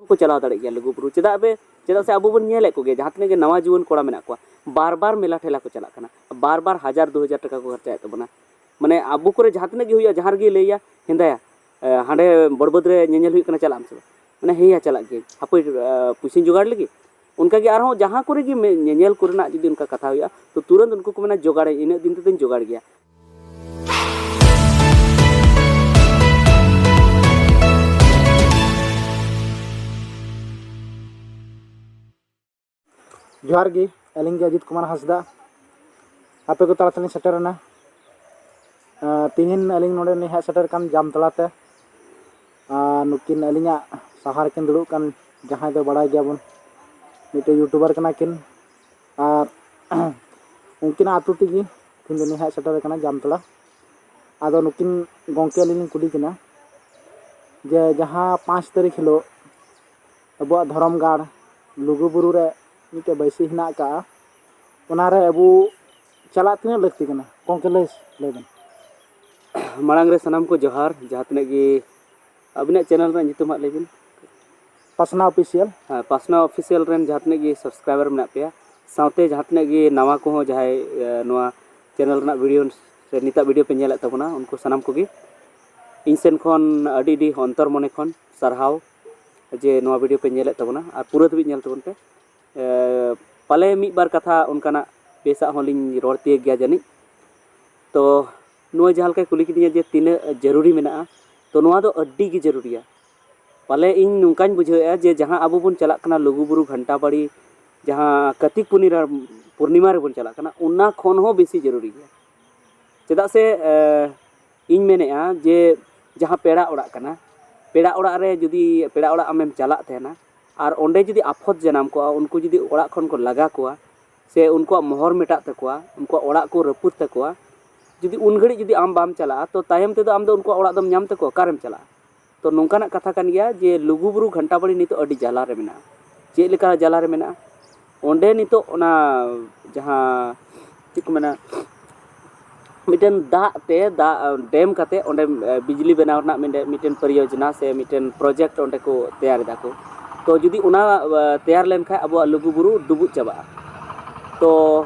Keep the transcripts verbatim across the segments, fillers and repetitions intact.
ᱠᱚ ᱪᱟᱞᱟᱣ ᱫᱟᱲᱮᱭᱟᱜ ᱜᱮᱭᱟ ᱞᱩᱜᱩᱵᱩᱨᱩ᱾ ᱪᱮᱫᱟᱜ ᱵᱮ ᱪᱮᱫᱟᱜ ᱥᱮ ᱟᱵᱚ ᱵᱚᱱ ᱧᱮᱞᱮᱫ ᱠᱚᱜᱮᱭᱟ, ᱡᱟᱦᱟᱸ ᱛᱤᱱᱟᱹᱜ ᱜᱮ ᱱᱟᱣᱟ ᱡᱩᱣᱟᱹᱱ ᱠᱚᱲᱟ ᱢᱮᱱᱟᱜ ᱠᱚᱣᱟ, ᱵᱟᱨ ᱵᱟᱨ ᱢᱮᱞᱟ ᱴᱷᱮᱞᱟ ᱠᱚ ᱪᱟᱞᱟᱜ ᱠᱟᱱᱟ, ᱵᱟᱨ ᱵᱟᱨ ᱦᱟᱡᱟᱨ ᱫᱩ ᱦᱟᱡᱟᱨ ᱴᱟᱠᱟ ᱠᱚ ᱠᱷᱚᱨᱪᱟᱭᱮᱫ ᱛᱟᱵᱚᱱᱟ᱾ ᱢᱟᱱᱮ ᱟᱵᱚ ᱠᱚᱨᱮ ᱡᱟᱦᱟᱸ ᱛᱤᱱᱟᱹᱜ ᱜᱮ ᱦᱩᱭᱩᱜᱼᱟ, ᱡᱟᱦᱟᱸ ᱨᱮᱜᱮ ᱞᱟᱹᱭᱟ, "ᱦᱮᱸᱫᱟᱭᱟ, ᱮ, ᱦᱟᱸᱰᱮ ᱵᱚᱲ ᱵᱟᱹᱫᱽ ᱨᱮ ᱧᱮᱧᱮᱞ ᱦᱩᱭᱩᱜ ᱠᱟᱱᱟ, ᱪᱟᱞᱟᱜ ᱟᱢ ᱥᱮ ᱵᱟᱝ?" ᱢᱟᱱᱮ, "ᱦᱮᱸᱭᱟ, ᱪᱟᱞᱟᱜ ᱜᱤᱭᱟᱹᱧ, ᱦᱟᱯᱳᱭ, ᱮ, ᱯᱩᱭᱥᱟᱹᱧ ᱡᱚᱜᱟᱲ ᱞᱮᱜᱮ᱾" ᱚᱱᱠᱟᱜᱮ ᱟᱨᱦᱚᱸ ᱡᱟᱦᱟᱸ ᱠᱚᱨᱮ ᱜᱮ ᱢᱮ-, ᱧᱮᱧᱮᱞ ᱠᱚᱨᱮᱱᱟᱜ ᱡᱩᱫᱤ ᱚᱱᱠᱟ ᱠᱟᱛᱷᱟ ᱦᱩᱭᱩᱜᱼᱟ, ᱛᱚ ᱛᱩᱨᱟᱹᱱᱛ ᱩᱱᱠᱩ ᱠᱚ ᱢᱮᱱᱟ, "ᱡᱚᱜᱟᱲᱟᱹᱧ, ᱤᱱᱟᱹᱜ ᱫᱤᱱ ᱛᱮᱫᱚᱧ ᱡᱚᱜᱟᱲ ᱜᱮᱭᱟ᱾" ᱡᱚᱦᱟᱨ ᱜᱮ, ᱟᱹᱞᱤᱧ ᱜᱮ ᱚᱡᱤᱛ ᱠᱩᱢᱟᱨ ᱦᱟᱸᱥᱫᱟ᱾ ᱟᱯᱮ ᱠᱚ ᱛᱟᱞᱟ ᱛᱮᱞᱤᱧ ᱥᱮᱴᱮᱨᱮᱱᱟ᱾ ᱟᱸ, ᱛᱤᱦᱤᱧ ᱟᱹᱞᱤᱧ ᱱᱚᱰᱮ ᱞᱤᱧ ᱦᱮᱡ ᱥᱮᱴᱮᱨ ᱠᱟᱱ ᱡᱟᱢᱛᱟᱲᱟ ᱛᱮ᱾ ᱟᱨ ᱱᱩᱠᱤᱱ ᱟᱹᱞᱤᱧᱟᱜ ᱥᱟᱦᱟᱨ ᱠᱤᱱ ᱫᱩᱲᱩᱵ ᱠᱟᱱ, ᱡᱟᱦᱟᱸᱭ ᱫᱚ ᱵᱟᱲᱟᱭ ᱜᱮᱭᱟᱵᱚᱱ, ᱢᱤᱫᱴᱮᱡ YouTuber ᱠᱟᱱᱟ ᱠᱤᱱ᱾ ᱟᱨ ᱩᱱᱠᱤᱱᱟᱜ ᱟᱹᱛᱩ ᱛᱮᱜᱮ ᱛᱤᱦᱤᱧ ᱫᱚᱞᱤᱧ ᱦᱮᱡ ᱥᱮᱴᱮᱨ ᱟᱠᱟᱱᱟ ᱡᱟᱢᱛᱟᱲᱟ᱾ ᱟᱫᱚ ᱱᱩᱠᱤᱱ ᱜᱚᱢᱠᱮ ᱟᱹᱞᱤᱧ ᱞᱤᱧ ᱠᱩᱞᱤ ᱠᱤᱱᱟ ᱡᱮ ᱡᱟᱦᱟᱸ ᱯᱟᱸᱪ ᱛᱟᱹᱨᱤᱠᱷ ᱦᱤᱞᱳᱜ ᱟᱵᱚᱣᱟᱜ ᱫᱷᱚᱨᱚᱢ ᱜᱟᱲ ᱞᱩᱜᱩᱵᱩᱨᱩ ᱨᱮ ᱢᱤᱫᱴᱮᱡ ᱵᱟᱹᱭᱥᱤ ᱦᱮᱱᱟᱜ ᱟᱠᱟᱫᱼᱟ, ᱚᱱᱟᱨᱮ ᱟᱵᱚ ᱪᱟᱞᱟᱜ ᱛᱤᱱᱟᱹᱜ ᱞᱟᱹᱠᱛᱤ ᱠᱟᱱᱟ? ᱜᱚᱢᱠᱮ ᱞᱟᱹᱭ, ᱞᱟᱹᱭ ᱵᱮᱱ᱾ ᱢᱟᱲᱟᱝ ᱨᱮ ᱥᱟᱱᱟᱢ ᱠᱚ ᱡᱚᱦᱟᱨ, ᱡᱟᱦᱟᱸ ᱛᱤᱱᱟᱹᱜ ᱜᱮ ᱟᱹᱵᱤᱱᱟᱜ channel ᱨᱮᱱᱟᱜ ᱧᱩᱛᱩᱢ ᱦᱟᱸᱜ ᱞᱟᱹᱭ ᱵᱤᱱ᱾ ᱯᱟᱥᱱᱟ Official᱾ ᱦᱮᱸ, ᱯᱟᱥᱱᱟ Official ᱨᱮᱱ ᱡᱟᱦᱟᱸ ᱛᱤᱱᱟᱹᱜ ᱜᱮ subscriber ᱢᱮᱱᱟᱜ ᱯᱮᱭᱟ, ᱥᱟᱶᱛᱮ ᱡᱟᱦᱟᱸ ᱛᱤᱱᱟᱹᱜ ᱜᱮ ᱱᱟᱣᱟ ᱠᱚᱦᱚᱸ ᱡᱟᱦᱟᱸᱭ, ᱮ, ᱱᱚᱣᱟ channel ᱨᱮᱱᱟᱜ video ᱥᱮ ᱱᱤᱛᱟᱜ video ᱯᱮ ᱧᱮᱞᱮᱫ ᱛᱟᱵᱚᱱᱟ, ᱩᱱᱠᱩ ᱥᱟᱱᱟᱢ ᱠᱚᱜᱮ ᱤᱧ ᱥᱮᱱ ᱠᱷᱚᱱ ᱟᱹᱰᱤ ᱟᱹᱰᱤ ᱚᱱᱛᱚᱨ ᱢᱚᱱᱮ ᱠᱷᱚᱱ ᱥᱟᱨᱦᱟᱣ ᱡᱮ ᱱᱚᱣᱟ video ᱯᱮ ᱧᱮᱞᱮᱫ ᱛᱟᱵᱚᱱᱟ, ᱟᱨ ᱯᱩᱨᱟᱹ ᱫᱷᱟᱹᱵᱤᱡ ᱧᱮᱞ ᱛᱟᱵᱚᱱ ᱯᱮ᱾ ᱮ, ᱯᱟᱞᱮ ᱢᱤᱫ ᱵᱟᱨ ᱠᱟᱛᱷᱟ ᱚᱱᱠᱟᱱᱟᱜ ᱵᱮᱥᱟᱜ ᱦᱚᱸᱞᱤᱧ ᱨᱚᱲ ᱛᱤᱭᱳᱜ ᱜᱮᱭᱟ ᱡᱟᱹᱱᱤᱡ᱾ ᱛᱚ ᱱᱚᱜᱼᱚᱭ ᱡᱟᱦᱟᱸ ᱞᱮᱠᱟᱭ ᱠᱩᱞᱤ ᱠᱤᱫᱤᱧᱟ ᱡᱮ ᱛᱤᱱᱟᱹᱜ ᱡᱟᱹᱨᱩᱨᱤ ᱢᱮᱱᱟᱜᱼᱟ, ᱛᱚ ᱱᱚᱣᱟ ᱫᱚ ᱟᱹᱰᱤ ᱜᱮ ᱡᱟᱹᱨᱩᱨᱤᱭᱟ᱾ ᱯᱟᱞᱮ ᱤᱧ ᱱᱚᱝᱠᱟᱧ ᱵᱩᱡᱷᱟᱹᱣᱮᱫᱼᱟ ᱡᱮ ᱡᱟᱦᱟᱸ ᱟᱵᱚ ᱵᱚᱱ ᱪᱟᱞᱟᱜ ᱠᱟᱱᱟ ᱞᱩᱜᱩᱵᱩᱨᱩ ᱜᱷᱟᱱᱴᱟ ᱵᱟᱲᱤ, ᱡᱟᱦᱟᱸ ᱠᱟᱨᱛᱤᱠ ᱯᱩᱨᱱᱤᱢᱟ, ᱯᱩᱨᱱᱤᱢᱟ ᱨᱮᱵᱚᱱ ᱪᱟᱞᱟᱜ ᱠᱟᱱᱟ, ᱚᱱᱟ ᱠᱷᱚᱱ ᱦᱚᱸ ᱵᱮᱥᱤ ᱡᱟᱹᱨᱩᱨᱤ ᱜᱮᱭᱟ᱾ ᱪᱮᱫᱟᱜ ᱥᱮ, ᱮ, ᱤᱧ ᱢᱮᱱᱮᱫᱼᱟ ᱡᱮ ᱡᱟᱦᱟᱸ ᱯᱮᱲᱟ ᱚᱲᱟᱜ ᱠᱟᱱᱟ, ᱯᱮᱲᱟ ᱚᱲᱟᱜ ᱨᱮ ᱡᱩᱫᱤ ᱯᱮᱲᱟ ᱚᱲᱟᱜ ᱟᱢᱮᱢ ᱪᱟᱞᱟᱜ ᱛᱟᱦᱮᱱᱟ, ᱟᱨ ᱚᱸᱰᱮ ᱡᱩᱫᱤ ᱟᱯᱷᱚᱛ ᱡᱟᱱᱟᱢ ᱠᱚᱜᱼᱟ, ᱩᱱᱠᱩ ᱡᱩᱫᱤ ᱚᱲᱟᱜ ᱠᱷᱚᱱ ᱠᱚ ᱞᱟᱜᱟ ᱠᱚᱣᱟ, ᱥᱮ ᱩᱱᱠᱩᱣᱟᱜ ᱢᱚᱦᱚᱨ ᱢᱮᱴᱟᱜ ᱛᱟᱠᱚᱣᱟ, ᱩᱱᱠᱩᱣᱟᱜ ᱚᱲᱟᱜ ᱠᱚ ᱨᱟᱹᱯᱩᱫ ᱛᱟᱠᱚᱣᱟ, ᱡᱩᱫᱤ ᱩᱱ ᱜᱷᱟᱹᱲᱤᱡ ᱡᱩᱫᱤ ᱟᱢ ᱵᱟᱢ ᱪᱟᱞᱟᱜᱼᱟ, ᱛᱚ ᱛᱟᱭᱚᱢ ᱛᱮᱫᱚ ᱟᱢ ᱫᱚ ᱩᱱᱠᱩᱣᱟᱜ ᱚᱲᱟᱜ ᱫᱚᱢ ᱧᱟᱢ ᱛᱟᱠᱚᱣᱟ, ᱚᱠᱟᱨᱮᱢ ᱪᱟᱞᱟᱜᱼᱟ? ᱛᱚ ᱱᱚᱝᱠᱟᱱᱟᱜ ᱠᱟᱛᱷᱟ ᱠᱟᱱ ᱜᱮᱭᱟ ᱡᱮ ᱞᱩᱜᱩᱵᱩᱨᱩ ᱜᱷᱟᱱᱴᱟ ᱵᱟᱲᱤ ᱱᱤᱛᱚᱜ ᱟᱹᱰᱤ ᱡᱟᱞᱟ ᱨᱮ ᱢᱮᱱᱟᱜᱼᱟ᱾ ᱪᱮᱫ ᱞᱮᱠᱟ ᱡᱟᱞᱟ ᱨᱮ ᱢᱮᱱᱟᱜᱼᱟ? ᱚᱸᱰᱮ ᱱᱤᱛᱚᱜ ᱚᱱᱟ ᱡᱟᱦᱟᱸ, ᱪᱮᱫ ᱠᱚ ᱢᱮᱱᱟ, ᱢᱤᱫᱴᱮᱱ ᱫᱟᱜ ᱛᱮ, ᱫᱟᱜ ᱰᱮᱢ ᱠᱟᱛᱮ ᱚᱸᱰᱮ ᱵᱤᱡᱽᱞᱤ ᱵᱮᱱᱟᱣ ᱨᱮᱱᱟᱜ ᱢᱤᱫᱴᱮᱱ ᱢᱤᱫᱴᱮᱱ ᱯᱚᱨᱤᱭᱳᱡᱚᱱᱟ ᱥᱮ ᱢᱤᱫᱴᱮᱱ ᱯᱨᱚᱡᱮᱠᱴ ᱚᱸᱰᱮ ᱠᱚ ᱛᱮᱭᱟᱨ ᱮᱫᱟ ᱠᱚ᱾ ᱛᱚ ᱡᱩᱫᱤ ᱚᱱᱟ ᱛᱮᱭᱟᱨ ᱞᱮᱱᱠᱷᱟᱱ ᱟᱵᱚᱣᱟᱜ ᱞᱩᱜᱩᱵᱩᱨᱩ ᱰᱩᱵᱩᱡ ᱪᱟᱵᱟᱜᱼᱟ᱾ ᱛᱚ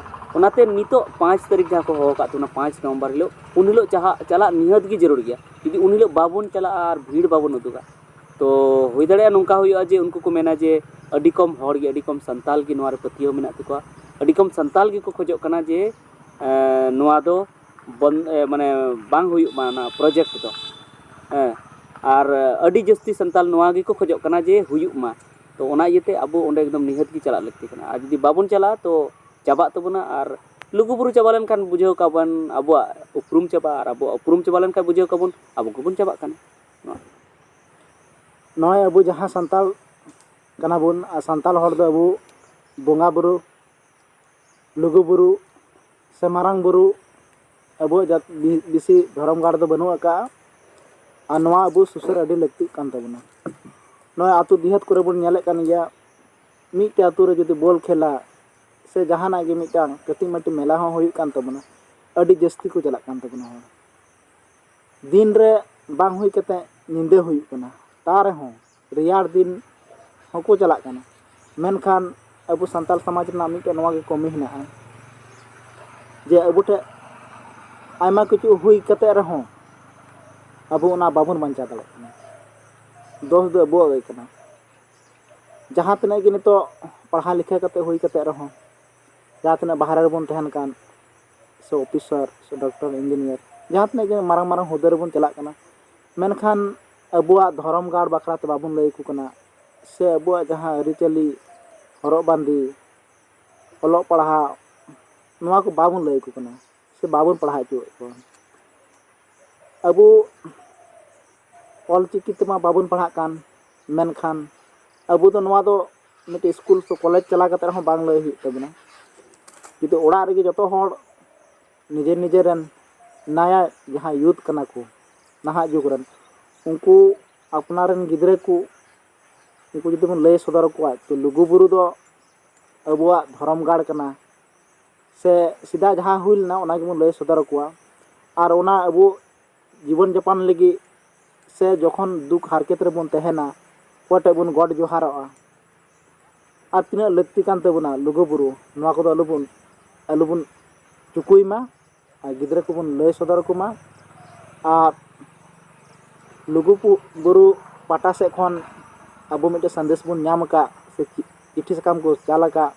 ᱚᱱᱟᱛᱮ ᱱᱤᱛᱚᱜ ᱯᱟᱸᱪ ᱛᱟᱹᱨᱤᱠᱷ ᱡᱟᱦᱟᱸ ᱠᱚ ᱦᱚᱦᱚ ᱟᱠᱟᱫ ᱛᱟᱵᱚᱱᱟ, ᱯᱟᱸᱪ ᱱᱚᱵᱷᱮᱢᱵᱚᱨ ᱦᱤᱞᱳᱜ, ᱩᱱ ᱦᱤᱞᱳᱜ ᱪᱟᱦᱟᱜ ᱪᱟᱞᱟᱜ ᱱᱤᱦᱟᱹᱛ ᱜᱮ ᱡᱟᱹᱨᱩᱲ ᱜᱮᱭᱟ᱾ ᱡᱩᱫᱤ ᱩᱱ ᱦᱤᱞᱳᱜ ᱵᱟᱵᱚᱱ ᱪᱟᱞᱟᱜᱼᱟ ᱟᱨ ᱵᱷᱤᱲ ᱵᱟᱵᱚᱱ ᱩᱫᱩᱜᱟ, ᱛᱚ ᱦᱩᱭ ᱫᱟᱲᱮᱭᱟᱜᱼᱟ ᱱᱚᱝᱠᱟ ᱦᱩᱭᱩᱜᱼᱟ ᱡᱮ ᱩᱱᱠᱩ ᱠᱚ ᱢᱮᱱᱟ ᱡᱮ ᱟᱹᱰᱤ ᱠᱚᱢ ᱦᱚᱲ ᱜᱮ, ᱟᱹᱰᱤ ᱠᱚᱢ ᱥᱟᱱᱛᱟᱞ ᱜᱮ ᱱᱚᱣᱟ ᱨᱮ ᱯᱟᱹᱛᱭᱟᱹᱣ ᱢᱮᱱᱟᱜ ᱛᱟᱠᱚᱣᱟ, ᱟᱹᱰᱤ ᱠᱚᱢ ᱥᱟᱱᱛᱟᱞ ᱜᱮᱠᱚ ᱠᱷᱚᱡᱚᱜ ᱠᱟᱱᱟ ᱡᱮ ᱱᱚᱣᱟ ᱫᱚ ᱵᱚᱱ ᱢᱟᱱᱮ ᱵᱟᱝ ᱦᱩᱭᱩᱜ ᱢᱟ ᱚᱱᱟ ᱯᱨᱚᱡᱮᱠᱴ ᱫᱚ᱾ ᱦᱮᱸ, ᱟᱨ ᱟᱹᱰᱤ ᱡᱟᱹᱥᱛᱤ ᱥᱟᱱᱛᱟᱞ ᱱᱚᱣᱟ ᱜᱮᱠᱚ ᱠᱷᱚᱡᱚᱜ ᱠᱟᱱᱟ ᱡᱮ ᱦᱩᱭᱩᱜ ᱢᱟ᱾ ᱛᱚ ᱚᱱᱟ ᱤᱭᱟᱹᱛᱮ ᱟᱵᱚ ᱚᱸᱰᱮ ᱮᱠᱫᱚᱢ ᱱᱤᱦᱟᱹᱛ ᱜᱮ ᱪᱟᱞᱟᱜ ᱞᱟᱹᱠᱛᱤ ᱠᱟᱱᱟ᱾ ᱟᱨ ᱡᱩᱫᱤ ᱵᱟᱵᱚᱱ ᱪᱟᱞᱟᱜᱼᱟ ᱛᱚ ᱪᱟᱵᱟᱜ ᱛᱟᱵᱚᱱᱟ᱾ ᱟᱨ ᱞᱩᱜᱩᱵᱩᱨᱩ ᱪᱟᱵᱟ ᱞᱮᱱᱠᱷᱟᱱ ᱵᱩᱡᱷᱟᱹᱣ ᱠᱟᱜ ᱵᱚᱱ ᱟᱵᱚᱣᱟᱜ ᱩᱯᱨᱩᱢ ᱪᱟᱵᱟᱜᱼᱟ, ᱟᱨ ᱟᱵᱚᱣᱟᱜ ᱩᱯᱨᱩᱢ ᱪᱟᱵᱟ ᱞᱮᱱᱠᱷᱟᱱ ᱵᱩᱡᱷᱟᱹᱣ ᱠᱟᱜ ᱵᱚᱱ ᱟᱵᱚ ᱜᱮᱵᱚᱱ ᱪᱟᱵᱟᱜ ᱠᱟᱱᱟ᱾ ᱱᱚᱜᱼᱚᱭ ᱟᱵᱚ ᱡᱟᱦᱟᱸ ᱥᱟᱱᱛᱟᱲ ᱠᱟᱱᱟ ᱵᱚᱱ, ᱟᱨ ᱥᱟᱱᱛᱟᱲ ᱦᱚᱲ ᱫᱚ ᱟᱵᱚ ᱵᱚᱸᱜᱟ ᱵᱩᱨᱩ, ᱞᱩᱜᱩ ᱵᱩᱨᱩ ᱥᱮ ᱢᱟᱨᱟᱝ ᱵᱩᱨᱩ ᱟᱵᱚᱣᱟᱜ ᱡᱟᱹᱛ ᱵᱮᱥᱤ ᱫᱷᱚᱨᱚᱢ ᱜᱟᱲ ᱫᱚ ᱵᱟᱹᱱᱩᱜ ᱟᱠᱟᱫᱼᱟ᱾ ᱟᱨ ᱱᱚᱣᱟ ᱟᱵᱚ ᱥᱩᱥᱟᱹᱨ ᱟᱹᱰᱤ ᱞᱟᱹᱠᱛᱤᱜ ᱠᱟᱱ ᱛᱟᱵᱚᱱᱟ᱾ ᱱᱚᱣᱟ ᱟᱹᱛᱩ ᱫᱤᱦᱟᱹᱛ ᱠᱚᱨᱮ ᱵᱚᱱ ᱧᱮᱞᱮᱫ ᱠᱟᱱ ᱜᱮᱭᱟ, ᱢᱤᱫᱴᱮᱡ ᱟᱹᱛᱩ ᱨᱮ ᱡᱩᱫᱤ ᱵᱚᱞ ᱠᱷᱮᱞᱟ ᱥᱮ ᱡᱟᱦᱟᱱᱟᱜ ᱜᱮ ᱢᱤᱫᱴᱟᱝ ᱠᱟᱹᱴᱤᱡ ᱢᱟᱹᱴᱤᱡ ᱢᱮᱞᱟ ᱦᱚᱸ ᱦᱩᱭᱩᱜ ᱠᱟᱱ ᱛᱟᱵᱚᱱᱟ, ᱟᱹᱰᱤ ᱡᱟᱹᱥᱛᱤ ᱠᱚ ᱪᱟᱞᱟᱜ ᱠᱟᱱ ᱛᱟᱵᱚᱱᱟ ᱦᱚᱲ᱾ ᱫᱤᱱ ᱨᱮ ᱵᱟᱝ ᱦᱩᱭ ᱠᱟᱛᱮ ᱧᱤᱫᱟᱹ ᱦᱩᱭᱩᱜ ᱠᱟᱱᱟ, ᱛᱟ ᱨᱮᱦᱚᱸ ᱨᱮᱭᱟᱲ ᱫᱤᱱ ᱦᱚᱸᱠᱚ ᱪᱟᱞᱟᱜ ᱠᱟᱱᱟ᱾ ᱢᱮᱱᱠᱷᱟᱱ ᱟᱵᱚ ᱥᱟᱱᱛᱟᱲ ᱥᱚᱢᱟᱡᱽ ᱨᱮᱱᱟᱜ ᱢᱤᱫᱴᱮᱱ ᱱᱚᱣᱟ ᱜᱮ ᱠᱚᱢᱤ ᱦᱮᱱᱟᱜᱼᱟ ᱡᱮ ᱟᱵᱚ ᱴᱷᱮᱱ ᱟᱭᱢᱟ ᱠᱤᱪᱷᱩ ᱦᱩᱭ ᱠᱟᱛᱮ ᱨᱮᱦᱚᱸ ᱟᱵᱚ ᱚᱱᱟ ᱵᱟᱵᱚᱱ ᱵᱟᱧᱪᱟᱣ ᱫᱟᱲᱮᱭᱟᱜ ᱠᱟᱱᱟ᱾ ᱫᱳᱥ ᱫᱚ ᱟᱵᱚᱣᱟᱜ ᱜᱮ ᱠᱟᱱᱟ᱾ ᱡᱟᱦᱟᱸ ᱛᱤᱱᱟᱹᱜ ᱜᱮ ᱱᱤᱛᱚᱜ ᱯᱟᱲᱦᱟᱣ ᱞᱮᱠᱷᱟ ᱠᱟᱛᱮ ᱦᱩᱭ ᱠᱟᱛᱮ ᱨᱮᱦᱚᱸ, ᱡᱟᱦᱟᱸ ᱛᱤᱱᱟᱹᱜ ᱵᱟᱦᱨᱮ ᱨᱮᱵᱚᱱ ᱛᱟᱦᱮᱱ ᱠᱟᱱ, ᱥᱮ ᱚᱯᱷᱤᱥᱟᱨ ᱥᱮ ᱰᱚᱠᱴᱚᱨ ᱤᱧᱡᱤᱱᱤᱭᱟᱨ, ᱡᱟᱦᱟᱸ ᱛᱤᱱᱟᱹᱜ ᱜᱮ ᱢᱟᱨᱟᱝ ᱢᱟᱨᱟᱝ ᱦᱩᱫᱟᱹ ᱨᱮᱵᱚᱱ ᱪᱟᱞᱟᱜ ᱠᱟᱱᱟ, ᱢᱮᱱᱠᱷᱟᱱ ᱟᱵᱚᱣᱟᱜ ᱫᱷᱚᱨᱚᱢ ᱜᱟᱲ ᱵᱟᱠᱷᱨᱟ ᱛᱮ ᱵᱟᱵᱚᱱ ᱞᱟᱹᱭ ᱟᱠᱚ ᱠᱟᱱᱟ, ᱥᱮ ᱟᱵᱚᱣᱟᱜ ᱡᱟᱦᱟᱸ ᱟᱹᱨᱤᱪᱟᱹᱞᱤ, ᱦᱚᱨᱚᱜ ᱵᱟᱸᱫᱮ, ᱚᱞᱚᱜ ᱯᱟᱲᱦᱟᱜ, ᱱᱚᱣᱟ ᱠᱚ ᱵᱟᱵᱚᱱ ᱞᱟᱹᱭ ᱟᱠᱚ ᱠᱟᱱᱟ ᱥᱮ ᱵᱟᱵᱚᱱ ᱯᱟᱲᱦᱟᱣ ᱦᱚᱪᱚᱭᱮᱫ ᱠᱚᱣᱟ᱾ ᱟᱵᱚ ᱚᱞᱪᱤᱠᱤ ᱛᱮᱢᱟ ᱵᱟᱵᱚᱱ ᱯᱟᱲᱦᱟᱜ ᱠᱟᱱ, ᱢᱮᱱᱠᱷᱟᱱ ᱟᱵᱚ ᱫᱚ ᱱᱚᱣᱟ ᱫᱚ ᱢᱤᱫᱴᱮᱡ ᱥᱠᱩᱞ ᱥᱮ ᱠᱚᱞᱮᱡᱽ ᱪᱟᱞᱟᱣ ᱠᱟᱛᱮ ᱨᱮᱦᱚᱸ ᱵᱟᱝ ᱞᱟᱹᱭ ᱦᱩᱭᱩᱜ ᱛᱟᱵᱚᱱᱟ᱾ ᱡᱩᱫᱤ ᱚᱲᱟᱜ ᱨᱮᱜᱮ ᱡᱚᱛᱚ ᱦᱚᱲ ᱱᱤᱡᱮᱨ ᱱᱤᱡᱮᱨ ᱨᱮᱱ ᱱᱟᱭᱟ ᱡᱟᱦᱟᱸ ᱭᱩᱛᱷ ᱠᱟᱱᱟ ᱠᱚ, ᱱᱟᱦᱟᱜ ᱡᱩᱜᱽ ᱨᱮᱱ, ᱩᱱᱠᱩ ᱟᱯᱱᱟᱨ ᱨᱮᱱ ᱜᱤᱫᱽᱨᱟᱹ ᱠᱚ, ᱩᱱᱠᱩ ᱡᱩᱫᱤ ᱵᱚᱱ ᱞᱟᱹᱭ ᱥᱚᱫᱚᱨ ᱟᱠᱚᱣᱟ ᱡᱮ ᱞᱩᱜᱩᱵᱩᱨᱩ ᱫᱚ ᱟᱵᱚᱣᱟᱜ ᱫᱷᱚᱨᱚᱢ ᱜᱟᱲ ᱠᱟᱱᱟ, ᱥᱮ ᱥᱮᱫᱟᱭ ᱡᱟᱦᱟᱸ ᱦᱩᱭ ᱞᱮᱱᱟ ᱚᱱᱟ ᱜᱮᱵᱚᱱ ᱞᱟᱹᱭ ᱥᱚᱫᱚᱨ ᱟᱠᱚᱣᱟ, ᱟᱨ ᱚᱱᱟ ᱟᱵᱚ ᱡᱤᱵᱚᱱ ᱡᱟᱯᱚᱱ ᱞᱟᱹᱜᱤᱫ ᱥᱮ ᱡᱚᱠᱷᱚᱱ ᱫᱩᱠ ᱦᱟᱨᱠᱮᱛ ᱨᱮᱵᱚᱱ ᱛᱟᱦᱮᱱᱟ, ᱚᱠᱚᱭ ᱴᱷᱮᱱ ᱵᱚᱱ ᱜᱚᱰ ᱡᱚᱦᱟᱨᱚᱜᱼᱟ? ᱟᱨ ᱛᱤᱱᱟᱹᱜ ᱞᱟᱹᱠᱛᱤ ᱠᱟᱱ ᱛᱟᱵᱚᱱᱟ ᱞᱩᱜᱩᱵᱩᱨᱩ, ᱱᱚᱣᱟ ᱠᱚᱫᱚ ᱟᱞᱚᱵᱚᱱ ᱟᱞᱚᱵᱚᱱ ᱪᱩᱠᱩᱭ ᱢᱟ᱾ ᱟᱨ ᱜᱤᱫᱽᱨᱟᱹ ᱠᱚᱵᱚᱱ ᱞᱟᱹᱭ ᱥᱚᱫᱚᱨ ᱟᱠᱚ ᱢᱟ᱾ ᱟᱨ ᱞᱩᱜᱩ ᱵᱩᱨᱩ ᱯᱟᱦᱴᱟ ᱥᱮᱫ ᱠᱷᱚᱱ ᱟᱵᱚ ᱢᱤᱫᱴᱮᱱ ᱥᱟᱸᱫᱮᱥ ᱵᱚᱱ ᱧᱟᱢ ᱟᱠᱟᱫ ᱥᱮ ᱪᱤ- ᱪᱤᱴᱷᱤ ᱥᱟᱠᱟᱢ ᱠᱚ ᱪᱟᱞ ᱟᱠᱟᱫ,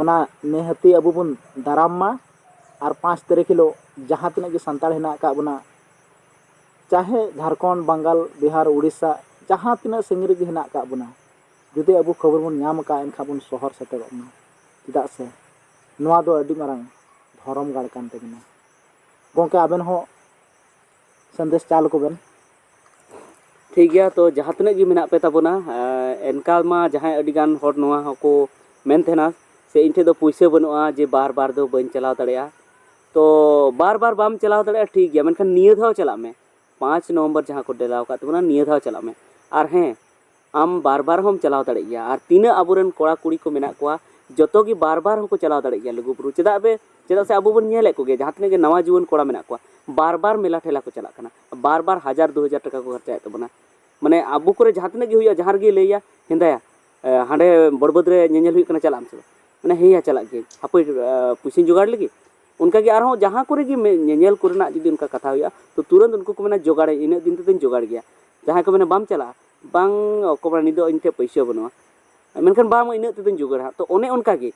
ᱚᱱᱟ ᱱᱤᱦᱟᱹᱛᱤ ᱟᱵᱚ ᱵᱚᱱ ᱫᱟᱨᱟᱢ ᱢᱟ᱾ ᱟᱨ ᱯᱟᱸᱪ ᱛᱟᱹᱨᱤᱠᱷ ᱦᱤᱞᱳᱜ ᱡᱟᱦᱟᱸ ᱛᱤᱱᱟᱹᱜ ᱜᱮ ᱥᱟᱱᱛᱟᱲ ᱦᱮᱱᱟᱜ ᱟᱠᱟᱫ ᱵᱚᱱᱟ, ᱪᱟᱦᱮ ᱡᱷᱟᱲᱠᱷᱚᱸᱰ, ᱵᱟᱝᱜᱟᱞ, ᱵᱤᱦᱟᱨ, ᱩᱲᱤᱥᱥᱟ, ᱡᱟᱦᱟᱸ ᱛᱤᱱᱟᱹᱜ ᱥᱟᱺᱜᱤᱧ ᱨᱮᱜᱮ ᱦᱮᱱᱟᱜ ᱟᱠᱟᱫ ᱵᱚᱱᱟ, ᱡᱩᱫᱤ ᱟᱵᱚ ᱠᱷᱚᱵᱚᱨ ᱵᱚᱱ ᱧᱟᱢ ᱟᱠᱟᱫ, ᱮᱱᱠᱷᱟᱱ ᱵᱚᱱ ᱥᱚᱦᱚᱨ ᱥᱮᱴᱮᱨᱚᱜ ᱢᱟ᱾ ᱪᱮᱫᱟᱜ ᱥᱮ ᱱᱚᱣᱟ ᱫᱚ ᱟᱹᱰᱤ ᱢᱟᱨᱟᱝ ᱫᱷᱚᱨᱚᱢ ᱜᱟᱲ ᱠᱟᱱ ᱛᱟᱵᱚᱱᱟ᱾ ᱜᱚᱢᱠᱮ, ᱟᱵᱮᱱ ᱦᱚᱸ ᱥᱟᱸᱫᱮᱥ ᱪᱟᱞ ᱟᱠᱚ ᱵᱮᱱ᱾ ᱴᱷᱤᱠ ᱜᱮᱭᱟ, ᱛᱚ ᱡᱟᱦᱟᱸ ᱛᱤᱱᱟᱹᱜ ᱜᱮ ᱢᱮᱱᱟᱜ ᱯᱮ ᱛᱟᱵᱚᱱᱟ, ᱮᱸ, ᱮᱱᱠᱟ ᱢᱟ ᱡᱟᱦᱟᱸᱭ ᱟᱹᱰᱤ ᱜᱟᱱ ᱦᱚᱲ ᱱᱚᱣᱟ ᱦᱚᱸᱠᱚ ᱢᱮᱱ ᱛᱟᱦᱮᱱᱟ ᱥᱮ ᱤᱧ ᱴᱷᱮᱱ ᱫᱚ ᱯᱩᱭᱥᱟᱹ ᱵᱟᱹᱱᱩᱜᱼᱟ ᱡᱮ ᱵᱟᱨ ᱵᱟᱨ ᱫᱚ ᱵᱟᱹᱧ ᱪᱟᱞᱟᱣ ᱫᱟᱲᱮᱭᱟᱜᱼᱟ᱾ ᱛᱚ ᱵᱟᱨ ᱵᱟᱨ ᱵᱟᱢ ᱪᱟᱞᱟᱣ ᱫᱟᱲᱮᱭᱟᱜᱼᱟ, ᱴᱷᱤᱠ ᱜᱮᱭᱟ, ᱢᱮᱱᱠᱷᱟᱱ ᱱᱤᱭᱟᱹ ᱫᱷᱟᱣ ᱪᱟᱞᱟᱜ ᱢᱮ᱾ ᱯᱟᱸᱪ ᱱᱚᱵᱷᱮᱢᱵᱚᱨ ᱡᱟᱦᱟᱸ ᱠᱚ ᱰᱮᱞᱟᱣ ᱟᱠᱟᱫ ᱛᱟᱵᱚᱱᱟ, ᱱᱤᱭᱟᱹ ᱫᱷᱟᱣ ᱪᱟᱞᱟᱜ ᱢᱮ᱾ ᱟᱨ ᱦᱮᱸ, ᱟᱢ ᱵᱟᱨ ᱵᱟᱨ ᱦᱚᱸᱢ ᱪᱟᱞᱟᱣ ᱫᱟᱲᱮᱭᱟᱜ ᱜᱮᱭᱟ᱾ ᱟᱨ ᱛᱤᱱᱟᱹᱜ ᱟᱵᱚᱨᱮᱱ ᱠᱚᱲᱟ ᱠᱩᱲᱤ ᱠᱚ ᱢᱮᱱᱟᱜ ᱠᱚᱣᱟ, ᱡᱚᱛᱚ ᱜᱮ ᱵᱟᱨ ᱵᱟᱨ ᱦᱚᱸᱠᱚ ᱪᱟᱞᱟᱣ ᱫᱟᱲᱮᱭᱟᱜ ᱜᱮᱭᱟ ᱞᱩᱜᱩᱵᱩᱨᱩ᱾ ᱪᱮᱫᱟᱜ ᱵᱮ ᱪᱮᱫᱟᱜ ᱥᱮ ᱟᱵᱚ ᱵᱚᱱ ᱧᱮᱞᱮᱫ ᱠᱚᱜᱮᱭᱟ, ᱡᱟᱦᱟᱸ ᱛᱤᱱᱟᱹᱜ ᱜᱮ ᱱᱟᱣᱟ ᱡᱩᱣᱟᱹᱱ ᱠᱚᱲᱟ ᱢᱮᱱᱟᱜ ᱠᱚᱣᱟ, ᱵᱟᱨ ᱵᱟᱨ ᱢᱮᱞᱟ ᱴᱷᱮᱞᱟ ᱠᱚ ᱪᱟᱞᱟᱜ ᱠᱟᱱᱟ, ᱵᱟᱨ ᱵᱟᱨ ᱦᱟᱡᱟᱨ ᱫᱩ ᱦᱟᱡᱟᱨ ᱴᱟᱠᱟ ᱠᱚ ᱠᱷᱚᱨᱪᱟᱭᱮᱫ ᱛᱟᱵᱚᱱᱟ᱾ ᱢᱟᱱᱮ ᱟᱵᱚ ᱠᱚᱨᱮ ᱡᱟᱦᱟᱸ ᱛᱤᱱᱟᱹᱜ ᱜᱮ ᱦᱩᱭᱩᱜᱼᱟ, ᱡᱟᱦᱟᱸ ᱨᱮᱜᱮ ᱞᱟᱹᱭᱟ, "ᱦᱮᱸᱫᱟᱭᱟ, ᱮ, ᱦᱟᱸᱰᱮ ᱵᱚᱲ ᱵᱟᱹᱫᱽ ᱨᱮ ᱧᱮᱧᱮᱞ ᱦᱩᱭᱩᱜ ᱠᱟᱱᱟ, ᱪᱟᱞᱟᱜ ᱟᱢ ᱥᱮ ᱵᱟᱝ?" ᱢᱟᱱᱮ, "ᱦᱮᱸᱭᱟ, ᱪᱟᱞᱟᱜ ᱜᱤᱭᱟᱹᱧ, ᱦᱟᱯᱳᱭ, ᱮ, ᱯᱩᱭᱥᱟᱹᱧ ᱡᱚᱜᱟᱲ ᱞᱮᱜᱮ᱾" ᱚᱱᱠᱟᱜᱮ ᱟᱨᱦᱚᱸ ᱡᱟᱦᱟᱸ ᱠᱚᱨᱮ ᱜᱮ ᱢᱮ-, ᱧᱮᱧᱮᱞ ᱠᱚᱨᱮᱱᱟᱜ ᱡᱩᱫᱤ ᱚᱱᱠᱟ ᱠᱟᱛᱷᱟ ᱦᱩᱭᱩᱜᱼᱟ, ᱛᱚ ᱛᱩᱨᱟᱹᱱᱛ ᱩᱱᱠᱩ ᱠᱚ ᱢᱮᱱᱟ, "ᱡᱚᱜᱟᱲᱟᱹᱧ, ᱤᱱᱟᱹᱜ ᱫᱤᱱ ᱛᱮᱫᱚᱧ ᱡᱚᱜᱟᱲ ᱜᱮᱭᱟ᱾" ᱡᱟᱦᱟᱸᱭ ᱠᱚ ᱢᱮᱱᱟ, "ᱵᱟᱢ ᱪᱟᱞᱟᱜᱼᱟ?" "ᱵᱟᱝ, ᱚᱠᱚᱭ ᱢᱮᱱᱟ, ᱱᱤᱛ ᱫᱚ ᱤᱧ ᱴᱷᱮᱱ ᱯᱩᱭᱥᱟᱹ ᱵᱟᱹᱱᱩᱜᱼᱟ᱾" ᱢᱮᱱᱠᱷᱟᱱ, "ᱵᱟᱝ, ᱤᱱᱟᱹᱜ ᱛᱮᱫᱚᱧ ᱡᱚᱜᱟᱲᱟ᱾" ᱛᱚ ᱚᱱᱮ ᱚᱱᱠᱟ ᱜᱮ,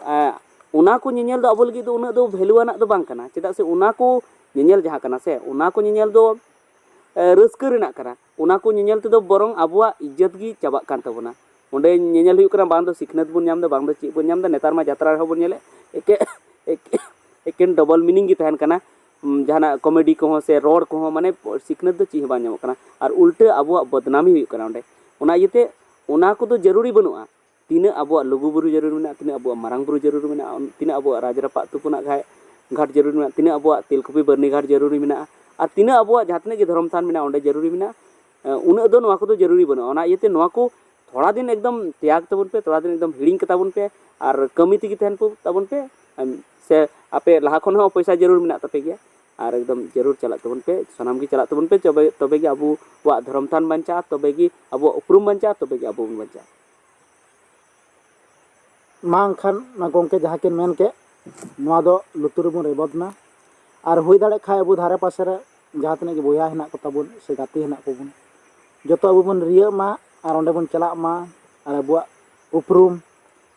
ᱮ, ᱚᱱᱟ ᱠᱚ ᱧᱮᱧᱮᱞ ᱫᱚ ᱟᱵᱚ ᱞᱟᱹᱜᱤᱫ ᱫᱚ ᱩᱱᱟᱹᱜ ᱫᱚ ᱵᱷᱮᱞᱩ ᱟᱱᱟᱜ ᱫᱚ ᱵᱟᱝ ᱠᱟᱱᱟ᱾ ᱪᱮᱫᱟᱜ ᱥᱮ ᱚᱱᱟ ᱠᱚ ᱧᱮᱧᱮᱞ ᱡᱟᱦᱟᱸ ᱠᱟᱱᱟ ᱥᱮ, ᱚᱱᱟ ᱠᱚ ᱧᱮᱧᱮᱞ ᱫᱚ, ᱮ, ᱨᱟᱹᱥᱠᱟᱹ ᱨᱮᱱᱟᱜ ᱠᱟᱱᱟ᱾ ᱚᱱᱟ ᱠᱚ ᱧᱮᱧᱮᱞ ᱛᱮᱫᱚ ᱵᱚᱨᱚᱝ ᱟᱵᱚᱣᱟᱜ ᱤᱡᱽᱡᱚᱛ ᱜᱮ ᱪᱟᱵᱟᱜ ᱠᱟᱱ ᱛᱟᱵᱚᱱᱟ᱾ ᱚᱸᱰᱮ ᱧᱮᱧᱮᱞ ᱦᱩᱭᱩᱜ ᱠᱟᱱᱟ, ᱵᱟᱝ ᱫᱚ ᱥᱤᱠᱷᱱᱟᱹᱛ ᱵᱚᱱ ᱧᱟᱢ ᱮᱫᱟ, ᱵᱟᱝ ᱫᱚ ᱪᱮᱫ ᱵᱚᱱ ᱧᱟᱢ ᱮᱫᱟ᱾ ᱱᱮᱛᱟᱨ ᱢᱟ ᱡᱟᱛᱨᱟ ᱨᱮᱦᱚᱸ ᱵᱚᱱ ᱧᱮᱞᱮᱫ, ᱮᱠᱮ-, ᱮᱠᱮ-, ᱮᱠᱮᱱ ᱰᱚᱵᱚᱞ ᱢᱤᱱᱤᱝ ᱜᱮ ᱛᱟᱦᱮᱱ ᱠᱟᱱᱟ᱾ ᱩᱢ, ᱡᱟᱦᱟᱱᱟᱜ ᱠᱚᱢᱮᱰᱤ ᱠᱚᱦᱚᱸ ᱥᱮ ᱨᱚᱲ ᱠᱚᱦᱚᱸ, ᱢᱟᱱᱮ, ᱥᱤᱠᱷᱱᱟᱹᱛ ᱫᱚ ᱪᱮᱫ ᱦᱚᱸ ᱵᱟᱝ ᱧᱟᱢᱚᱜ ᱠᱟᱱᱟ᱾ ᱟᱨ ᱩᱞᱴᱟᱹ ᱟᱵᱚᱣᱟᱜ ᱵᱚᱫᱱᱟᱢᱤ ᱦᱩᱭᱩᱜ ᱠᱟᱱᱟ ᱚᱸᱰᱮ᱾ ᱚᱱᱟ ᱤᱭᱟᱹᱛᱮ ᱚᱱᱟ ᱠᱚᱫᱚ ᱡᱟᱹᱨᱩᱨᱤ ᱵᱟᱹᱱᱩᱜᱼᱟ᱾ ᱛᱤᱱᱟᱹᱜ ᱟᱵᱚᱣᱟᱜ ᱞᱩᱜᱩᱵᱩᱨᱩ ᱡᱟᱹᱨᱩᱲ ᱢᱮᱱᱟᱜᱼᱟ, ᱛᱤᱱᱟᱹᱜ ᱟᱵᱚᱣᱟᱜ ᱢᱟᱨᱟᱝ ᱵᱩᱨᱩ ᱡᱟᱹᱨᱩᱲ ᱢᱮᱱᱟᱜᱼᱟ, ᱛᱤᱱᱟᱹᱜ ᱟᱵᱚᱣᱟᱜ ᱨᱟᱡᱽ ᱨᱟᱯᱟᱜ ᱛᱩᱯᱩᱱᱟᱜ ᱜᱷᱟᱴ, ᱜᱷᱟᱴ ᱡᱟᱹᱨᱩᱲ ᱢᱮᱱᱟᱜᱼᱟ, ᱛᱤᱱᱟᱹᱜ ᱟᱵᱚᱣᱟᱜ ᱛᱮᱞᱠᱩᱯᱤ ᱵᱟᱹᱨᱱᱤ ᱜᱷᱟᱴ ᱡᱟᱹᱨᱩᱲᱤ ᱢᱮᱱᱟᱜᱼᱟ, ᱟᱨ ᱛᱤᱱᱟᱹᱜ ᱟᱵᱚᱣᱟᱜ ᱡᱟᱦᱟᱸ ᱛᱤᱱᱟᱹᱜ ᱜᱮ ᱫᱷᱚᱨᱚᱢ ᱛᱷᱟᱱ ᱢᱮᱱᱟᱜᱼᱟ, ᱚᱸᱰᱮ ᱡᱟᱹᱨᱩᱲᱤ ᱢᱮᱱᱟᱜᱼᱟ, ᱮ, ᱩᱱᱟᱹᱜ ᱫᱚ ᱱᱚᱣᱟ ᱠᱚᱫᱚ ᱡᱟᱹᱨᱩᱲᱤ ᱵᱟᱹᱱᱩᱜᱼᱟ᱾ ᱚᱱᱟ ᱤᱭᱟᱹᱛᱮ ᱱᱚᱣᱟ ᱠᱚ ᱛᱷᱚᱲᱟ ᱫᱤᱱ ᱮᱠᱫᱚᱢ ᱛᱮᱭᱟᱜᱽ ᱛᱟᱵᱚᱱ ᱯᱮ, ᱛᱷᱚᱲᱟ ᱫᱤᱱ ᱮᱠᱫᱚᱢ ᱦᱤᱲᱤᱧ ᱠᱟᱛᱟ ᱵᱚᱱ ᱯᱮ, ᱟᱨ ᱠᱟᱹᱢᱤ ᱛᱮᱜᱮ ᱛᱟᱦᱮᱱ ᱯᱚ-, ᱛᱟᱵᱚᱱ ᱯᱮ᱾ ᱮᱢ, ᱥᱮ ᱟᱯᱮ ᱞᱟᱦᱟ ᱠᱷᱚᱱ ᱦᱚᱸ ᱯᱚᱭᱥᱟ ᱡᱟᱹᱨᱩᱲ ᱢᱮᱱᱟᱜ ᱛᱟᱯᱮ ᱜᱮᱭᱟ, ᱟᱨ ᱮᱠᱫᱚᱢ ᱡᱟᱹᱨᱩᱲ ᱪᱟᱞᱟᱜ ᱛᱟᱵᱚᱱ ᱯᱮ, ᱥᱟᱱᱟᱢ ᱜᱮ ᱪᱟᱞᱟᱜ ᱛᱟᱵᱚᱱ ᱯᱮ, ᱛᱚᱵᱮ, ᱛᱚᱵᱮ ᱜᱮ ᱟᱵᱚᱣᱟᱜ ᱫᱷᱚᱨᱚᱢ ᱛᱷᱟᱱ ᱵᱟᱧᱪᱟᱜᱼᱟ, ᱛᱚᱵᱮ ᱜᱮ ᱟᱵᱚᱣᱟᱜ ᱩᱯᱨᱩᱢ ᱵᱟᱧᱪᱟᱜᱼᱟ, ᱛᱚᱵᱮ ᱜᱮ ᱟᱵᱚ ᱵᱚᱱ ᱵᱟᱧᱪᱟᱜᱼᱟ᱾ ᱢᱟ ᱮᱱᱠᱷᱟᱱ ᱚᱱᱟ ᱜᱚᱢᱠᱮ ᱡᱟᱦᱟᱸ ᱠᱤᱱ ᱢᱮᱱ ᱠᱮᱫ, ᱱᱚᱣᱟ ᱫᱚ ᱞᱩᱛᱩᱨ ᱨᱮᱵᱚᱱ ᱨᱮᱵᱚᱫ ᱢᱟ᱾ ᱟᱨ ᱦᱩᱭ ᱫᱟᱲᱮᱭᱟᱜ ᱠᱷᱟᱱ ᱟᱵᱚ ᱫᱷᱟᱨᱮ ᱯᱟᱥᱮ ᱨᱮ ᱡᱟᱦᱟᱸ ᱛᱤᱱᱟᱹᱜ ᱜᱮ ᱵᱚᱭᱦᱟ ᱦᱮᱱᱟᱜ ᱠᱚᱛᱟ ᱵᱚᱱ ᱥᱮ ᱜᱟᱛᱮ ᱦᱮᱱᱟᱜ ᱠᱚᱵᱚᱱ, ᱡᱚᱛᱚ ᱟᱵᱚ ᱵᱚᱱ ᱨᱤᱭᱟᱹᱜ ᱢᱟ ᱟᱨ ᱚᱸᱰᱮ ᱵᱚᱱ ᱪᱟᱞᱟᱜ ᱢᱟ ᱟᱨ ᱟᱵᱚᱣᱟᱜ ᱩᱯᱨᱩᱢ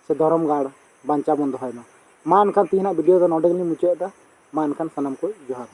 ᱥᱮ ᱫᱷᱚᱨᱚᱢ ᱜᱟᱲ ᱵᱟᱧᱪᱟᱣ ᱵᱚᱱ ᱫᱚᱦᱚᱭ ᱢᱟ᱾ ᱢᱟ ᱮᱱᱠᱷᱟᱱ ᱛᱮᱦᱮᱧᱟᱜ ᱵᱷᱤᱰᱤᱭᱳ ᱫᱚ ᱱᱚᱸᱰᱮ ᱜᱮᱞᱤᱧ ᱢᱩᱪᱟᱹᱫ ᱮᱫᱟ᱾ ᱢᱟ ᱮᱱᱠᱷᱟᱱ ᱥᱟᱱᱟᱢ ᱠᱚ ᱡᱚᱦᱟᱨ᱾